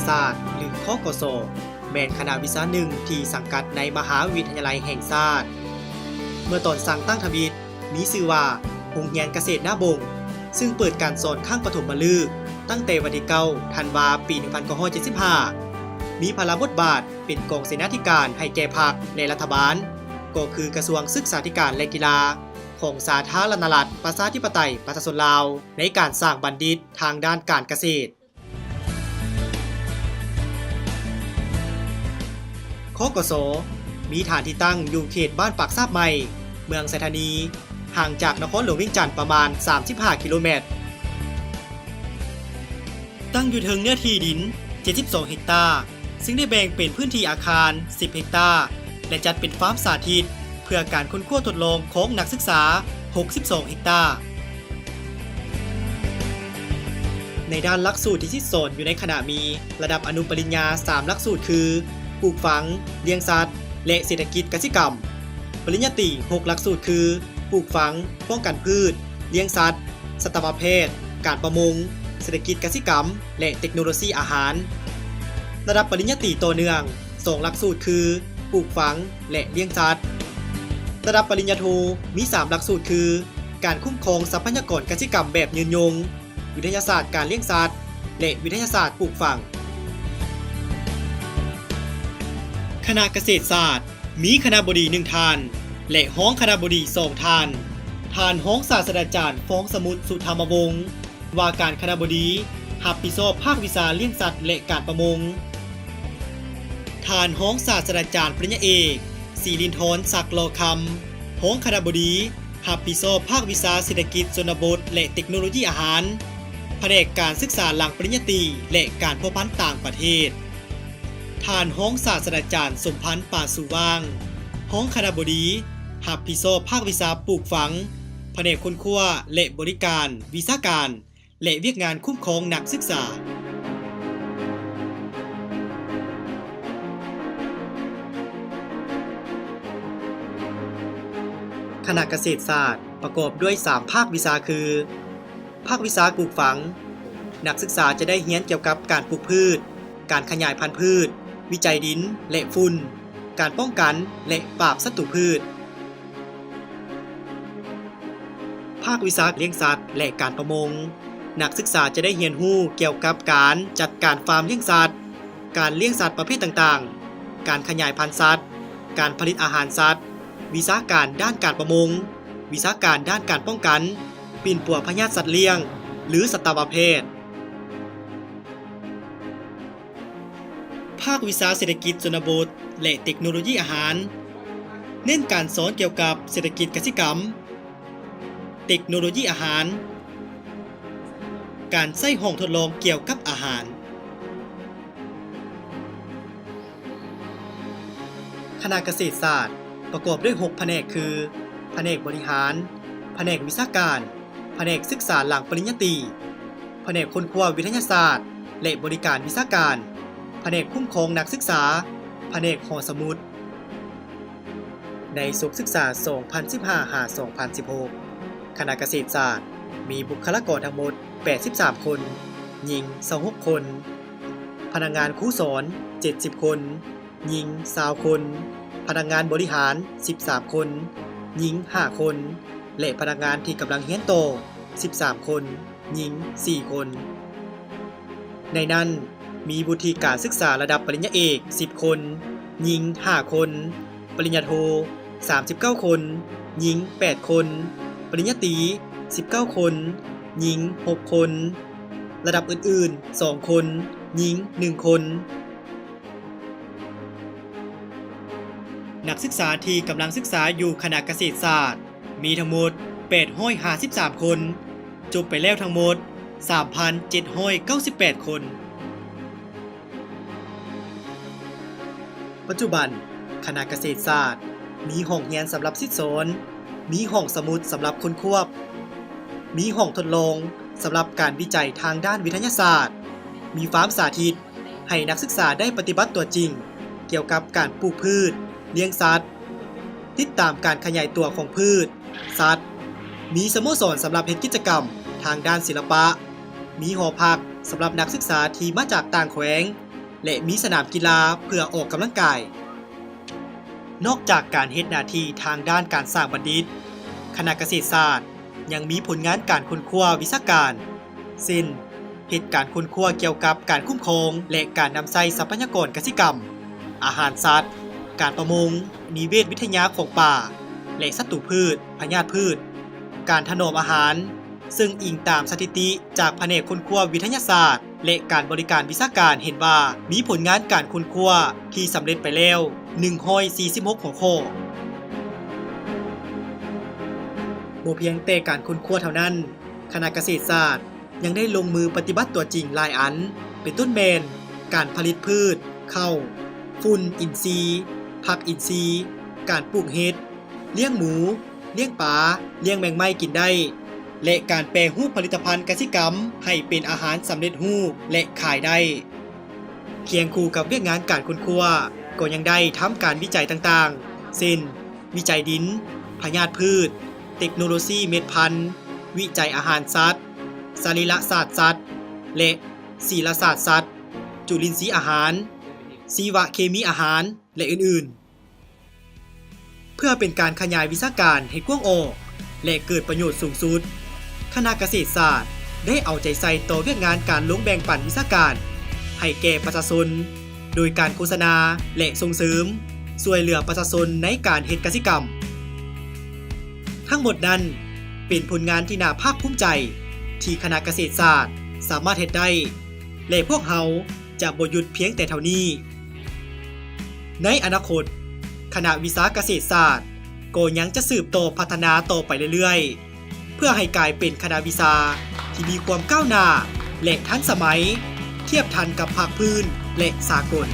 ສາດ ຫຼື ຄກສ ແມ່ນຄະນະວິຊາໜຶ່ງທີ່ສັງກັດໃນມະຫາວິທະຍາໄລແຫ່ງຊາດ. ເມື່ອຕອນສ້າງຕັ້ງທຳອິດ ມີຊື່ວ່າໂຮງຮຽນກະເສດນາບົງ, ຊຶ່ງເປີດການສອນຄັ້ງປະຖົມມະລຶກຕັ້ງແຕ່ວັນທີເກົ້າ ທັນວາ ປີໜຶ່ງພັນເກົ້າຮ້ອຍເຈັດສິບຫ້າ, ມີພາລະບົດບາດເປັນກອງເສນາທິການໃຫ້ແກ່ພັກ ແລະ ລັດຖະບານ, ກໍຄືກະຊວງສຶກສາທິການ ແລະ ກິລາ ຂອງສາທາລະນະລັດ ປະຊາທິປະໄຕ ປະຊາຊົນລາວ ໃນການສ້າງບັນດິດທາງດ້ານການກະເສດ. ຄກສ ມີຖານທີ່ຕັ້ງຢູ່ເຂດບ້ານປາກຊາບໃໝ່, ເມືອງໄຊທານີ, ຫ່າງຈາກນະຄອນຫຼວງວຽງຈັນປະມານສາມສິບຫ້າກິໂລແມັດ, ຕັ້ງຢູ່ເທິງເນື້ອທີ່ດິນເຈັດສິບສອງເຮັກຕາ, ຊຶ່ງໄດ້ແບ່ງເປັນພື້ນທີ່ອາຄານສິບເຮັກຕາ ແລະ ຈັດເປັນຟາມສາທິດເພື່ອການຄົ້ນຄວ້າທົດລອງຂອງນັກສຶກສາຫົກສິບສອງເຮັກຕາ. ໃນດ້ານຫຼັກສູດທີ່ສິດສອນຢູ່ໃນຄະນະມີລະດັບອະນຸປະລິນຍາສາມຫຼັກສູດຄື ປູກຝັງ, ລ້ຽງສັດ ແລະ ເສດຖະກິດກະສິກຳ, ປະລິນຍາຕີຫົກຫຼັກສູດຄື ປູກຝັງ, ປ້ອງກັນພືດ, ລ້ຽງສັດ, ສັດຕະວະແພດ, ການປະມົງ, ເສດຖະກິດກະສິກຳ ແລະ ເຕັກໂນໂລຊີອາຫານ. ລະດັບປະລິນຍາຕີຕໍ່ເນື່ອງສອງຫຼັກສູດຄື ປູກຝັງ ແລະ ລ້ຽງສັດ. ລະດັບປະລິນຍາໂທມີສາມຫຼັກສູດຄື ການຄຸ້ມຄອງຊັບພະຍາກອນກະສິກຳແບບຍືນຍົງ, ວິທະຍາສາດການລ້ຽງສັດ ແລະ ວິທະຍາສາດປູກຝັງ. ຄະນະກະເສດສາດ ມີຄະນະບໍດີໜຶ່ງທ່ານ ແລະ ຮອງຄະນະບໍດີສອງທ່ານ. ທ່ານຮອງສາດສະດາຈານ ຟອງສະໝຸດ ສຸທຳມະວົງ ວ່າການຄະນະບໍດີ ຮັບຜິດຊອບພາກວິຊາລ້ຽງສັດ ແລະ ການປະມົງ. ທ່ານຮອງສາດສະດາຈານ ປະລິນຍາເອກ ສີລິນທອນ ສັກຫຼໍ່ຄຳ ຮອງຄະນະບໍດີ ຮັບຜິດຊອບພາກວິຊາເສດຖະກິດຊົນນະບົດ ແລະ ເຕັກໂນໂລຢີອາຫານ, ພະແນກການສຶກສາຫຼັງປະລິນຍາຕີ ແລະ ການພົວພັນຕ່າງປະເທດ. ທ່ານຮອງສາດສະດາຈານ ສົມພັນ ປານສູຫວ່າງ ຮອງຄະນະບໍດີ ຮັບຜິດຊອບພາກວິຊາປູກຝັງ, ພະແນກຄົ້ນຄວ້າ ແລະ ບໍລິການ, ວິຊາການ ແລະ ວຽກງານຄຸ້ມຄອງນັກສຶກສາ. ຄະນະກະເສດສາດປະກອບດ້ວຍສາມພາກວິຊາຄື ພາກວິຊາປູກຝັງ, ນັກສຶກສາຈະໄດ້ຮຽນກ່ຽວກັບການປູກພືດ, ການຂະຫຍາຍພັນພືດ, ວິໄຈດິນ ແລະ ຝຸ່ນ, ການປ້ອງກັນ ແລະ ປາບສັດຕູພືດ. ພາກວິຊາລ້ຽງສັດ ແລະ ການປະມົງ, ນັກສຶກສາຈະໄດ້ຮຽນຮູ້ກ່ຽວກັບການຈັດການຟາມລ້ຽງສັດ, ການລ້ຽງສັດປະເພດຕ່າງໆ, ການຂະຫຍາຍພັນສັດ, ການຜະລິດອາຫານສັດ, ວິຊາການດ້ານການປະມົງ, ວິຊາການດ້ານການປ້ອງກັນ, ປິ່ນປົວພະຍາດສັດລ້ຽງ ຫຼື ສັດຕະວະແພດ. ພາກວິຊາເສດຖະກິດຊົນນະບົດ ແລະ ເຕັກໂນໂລຢີອາຫານ ເນັ້ນການສອນກ່ຽວກັບເສດຖະກິດກະສິກຳ, ເຕັກໂນໂລຢີອາຫານ, ການໃຊ້ຫ້ອງທົດລອງກ່ຽວກັບອາຫານ. ຄະນະກະເສດສາດປະກອບດ້ວຍຫົກພະແນກຄື ພະແນກບໍລິຫານ, ພະແນກວິຊາການ, ພະແນກສຶກສາຫຼັງປະລິນຍາຕີ, ພະແນກຄົ້ນຄວ້າວິທະຍາສາດ ແລະ ບໍລິການວິຊາການ, ພະແນກຄຸ້ມຄອງນັກສຶກສາ, ພະແນກຫໍສະໝຸດ. ໃນສົກສຶກສາສອງພັນສິບຫ້າ ຫາ ສອງພັນສິບຫົກ ຄະນະກະເສດສາດມີບຸກຄະລາກອນທັງໝົດແປດສິບສາມຄົນ, ຍິງຊາວຫົກຄົນ, ພະນັກງານຄູສອນເຈັດສິບຄົນ, ຍິງຊາວຄົນ, ພະນັກງານບໍລິຫານສິບສາມຄົນ, ຍິງຫ້າຄົນ ແລະ ພະນັກງານທີ່ກຳລັງຮຽນຕໍ່ສິບສາມຄົນ, ຍິງສີ່ຄົນ. ໃນນັ້ນມີວຸດທິການສຶກສາລະດັບປະລິນຍາເອກສິບຄົນ, ຍິງຫ້າຄົນ, ປະລິນຍາໂທສາມສິບເກົ້າຄົນ, ຍິງແປດຄົນ, ປະລິນຍາຕີສິບເກົ້າຄົນ, ຍິງຫົກຄົນ, ລະດັບອື່ນໆສອງຄົນ, ຍິງໜຶ່ງຄົນ. ນັກສຶກສາທີ່ກຳລັງສຶກສາຢູ່ຄະນະກະເສດສາດມີທັງໝົດແປດຮ້ອຍຫ້າສິບສາມຄົນ, ຈົບໄປແລ້ວທັງໝົດສາມພັນເຈັດຮ້ອຍເກົ້າສິບແປດຄົນ. ປັດຈຸບັນ, ຄະນະກະເສດສາດມີຫ້ອງຮຽນສຳລັບສິດສອນ, ມີຫ້ອງສະໝຸດສຳລັບຄົ້ນຄວ້າ, ມີຫ້ອງທົດລອງສຳລັບການວິໄຈທາງດ້ານວິທະຍາສາດ, ມີຟາມສາທິດ ໃຫ້ນັກສຶກສາໄດ້ປະຕິບັດຕົວຈິງກ່ຽວກັບການປູກພືດ, ລ້ຽງສັດ, ຕິດຕາມການຂະຫຍາຍຕົວຂອງພືດ, ສັດ, ມີສະໂມສອນສຳລັບເຮັດກິດຈະກຳທາງດ້ານສິລະປະ, ມີຫໍພັກສຳລັບນັກສຶກສາທີ່ມາຈາກຕ່າງແຂວງ, ແລະ ມີສະໜາມກິລາເພື່ອອອກກຳລັງກາຍ. ນອກຈາກການເຮັດໜ້າທີ່ທາງດ້ານການສ້າງບັນດິດ, ຄະນະກະເສດສາດຍັງມີຜົນງານການຄົ້ນຄວ້າວິຊາການ ເຊັ່ນ ເຮັດການຄົ້ນຄວ້າກ່ຽວກັບການຄຸ້ມຄອງ ແລະ ການນຳໃຊ້ຊັບພະຍາກອນກະສິກຳ, ອາຫານສັດ, ການປະມົງ, ນິເວດວິທະຍາຂອງປາ ແລະ ສັດຕູພືດ, ພະຍາດພືດ, ການຖະໜອມອາຫານ, ເຊິ່ງອີງຕາມສະຖິຕິຈາກພະແນກຄົ້ນຄວ້າວິທະຍາສາດ ແລະ ການບໍລິການວິຊາການເຫັນວ່າ ມີຜົນງານການຄົ້ນຄວ້າທີ່ສຳເລັດໄປແລ້ວ ໜຶ່ງຮ້ອຍສີ່ສິບຫົກຫົວຂໍ້. ບໍ່ພຽງແຕ່ການຄົ້ນຄວ້າເທົ່ານັ້ນ, ຄະນະກະເສດສາດຍັງໄດ້ລົງມືປະຕິບັດຕົວຈິງຫຼາຍອັນ, ເປັນຕົ້ນແມ່ນ ການຜະລິດພືດ, ເຂົ້າ, ຝຸ່ນອິນຊີ, ຜັກອິນຊີ, ການປູກເຫັດ, ລ້ຽງໝູ, ລ້ຽງປາ, ລ້ຽງແມງໄມ້ກິນໄດ້ ແລະ ການແປຮູບຜະລິດຕະພັນກະສິກຳໃຫ້ເປັນອາຫານສຳເລັດຮູບ ແລະ ຂາຍໄດ້. ຄຽງຄູ່ກັບວຽກງານການຄົ້ນຄວ້າ ກໍຍັງໄດ້ທຳການວິໄຈຕ່າງໆ ເຊັ່ນ ວິໄຈດິນ, ພະຍາດພືດ, ເຕັກໂນໂລຊີເມັດພັນ, ວິໄຈອາຫານສັດ, ສະລີລະສາດສັດ ແລະ ສີລະສາດສັດ, ຈຸລິນຊີອາຫານ, ຊີວະເຄມີອາຫານ ແລະ ອື່ນໆ. ເພື່ອເປັນການຂະຫຍາຍວິຊາການໃຫ້ກວ້າງອອກ ແລະ ເກີດປະໂຫຍດສູງສຸດ, ຄະນະກະເສດສາດໄດ້ເອົາໃຈໃສ່ຕໍ່ວຽກງານການລົງແບ່ງປັນວິຊາການໃຫ້ແກ່ປະຊາຊົນ ໂດຍການໂຄສະນາ ແລະ ສົ່ງເສີມຊ່ວຍເຫຼືອປະຊາຊົນໃນການເຮັດກະສິກຳ. ທັງໝົດນັ້ນເປັນຜົນງານທີ່ໜ້າພາກພູມໃຈທີ່ຄະນະກະເສດສາດສາມາດເຮັດໄດ້ ແລະ ພວກເຮົາ ຈະບໍ່ຢຸດພຽງແຕ່ເທົ່ານີ້. ໃນອະນາຄົດ, ຄະນະວິຊາກະເສດສາດກໍຍັງຈະສືບຕໍ່ພັດທະນາຕໍ່ໄປເລື້ອຍໆ ເພື່ອໃຫ້ກາຍເປັນຄະນະວິຊາທີ່ມີຄວາມກ້າວໜ້າ ແລະ ທັນສະໄໝ, ທຽບທັນກັບພາກພື້ນ ແລະ ສາກົນ.